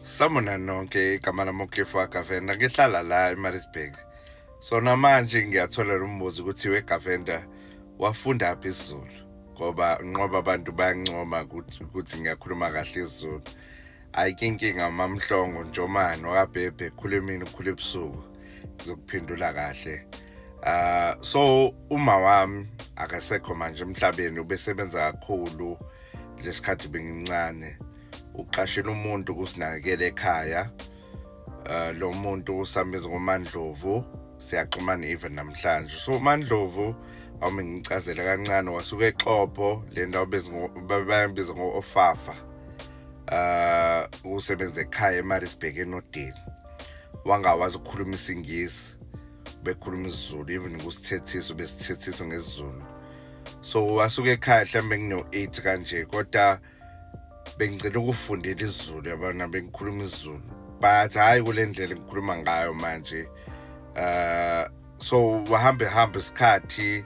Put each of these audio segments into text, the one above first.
Sanibona nonke, igama lami uCliff Govender, ngihlala la eMaritzburg. So namanje ngiyathola lo mbuzo ukuthi weGovender wafunda phi isiZulu, ngoba nqoba abantu bayancoma ukuthi ngiyakhuluma kahle isiZulu. Ayikho inkinga, Mamhlongo Njomane wakabhebhe, khule emini, khule ebusuku, ngizokuphendula kahle. So uma wami akasekho manje emhlabeni, ubesebenza kakhulu lesikhathi bengimncane. Uqashela umuntu ukusinakekela ekhaya. Lo muntu usambiza ngoMandlovu, siyaxhumana even namhlanje. So uMandlovu, awume ngicazele kancane, wasuka eXhopo, le ndawo bayabiza ngo-Ofafa. Usebenza ekhaya eMaritzburg, eNodeni. Wangawazi ukukhuluma isiNgisi, bekhuluma isiZulu, even kusithethisa besithethisa ngesiZulu. So wasuka ekhaya mhlawumbe ngino-8 kanje, kodwa bengicela ukufundela isiZulu, yabona, bengikhuluma isiZulu, but hayi kule ndlela engikhuluma ngayo manje. So wahambe hamba isikhathi,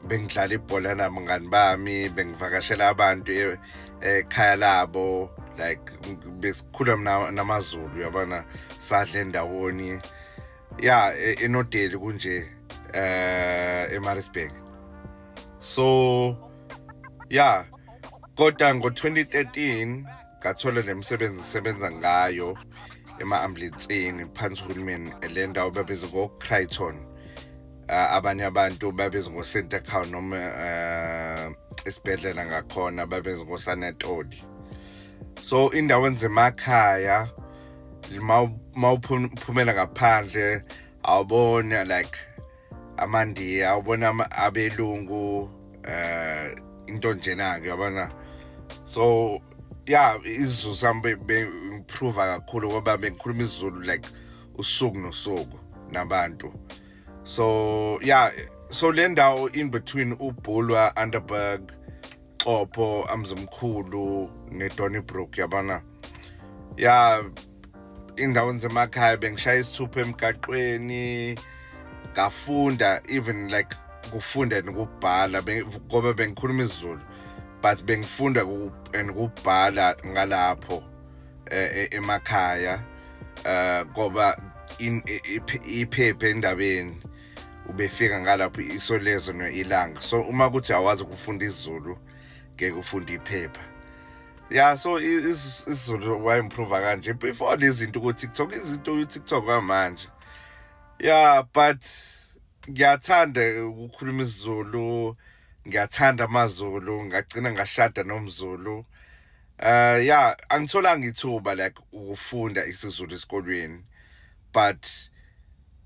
bengidlala ibhola nabangani bami, bengivakashela abantu ekhaya labo, like besikhula namaZulu, yabona, sadle endawoni ya eNodeli kunje, eMaritzburg. So yeah, kodwa ngo-2013 ngathola nemisebenzi sebenza ngayo ema-ambulensini phansi uhulumeni. Le ndawo babiza ngo-Crichton, abanye abantu babiza ngo-Center Cow, noma isibhedlela ngakhona babiza ngo-Sanatoli. So indaweni zemakhaya, mawuphumela ngaphandle awubona like amaNdiya, awubona abelungu, into njena ke, yabona. So yeah, isiZulu sami be-improve kakhulu ngoba bengikhuluma isiZulu like usuku nosuku nabantu. So yeah, so le ndawo in between uBulwer, Underberg, Xopho, Amzimkhulu neDonnybrook, yabona, ya, indawo zemakhaya bengishaya isithupha emgaqweni. Ngafunda even like kufunda nokubhala ngoba bengikhuluma isiZulu, but bengifunda nokubhala ngalapho emakhaya, ngoba iphepha endabeni ubefika ngalapho, Isolezwe no-Ilanga. So uma kuthi awazi ukufunda isiZulu, ngeke ufunde iphepha. Yeah, so isiZulu wa-improve kanje before lezi zinto ku-TikTok, izinto ku-TikTok kwamanje. Yeah, but ngiyathanda ukukhuluma isiZulu, ngiyathanda amaZulu, ngagcina ngashada nomZulu. Yeah, angitholanga ithuba like ukufunda isiZulu esikolweni, but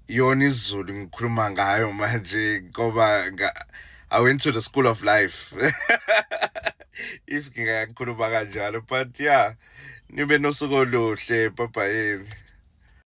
yona isiZulu ngikhuluma ngayo manje ngoba I went to the school of life, if ngingakhuluma kanjalo. But yeah, nibe nosuku oluhle, bye.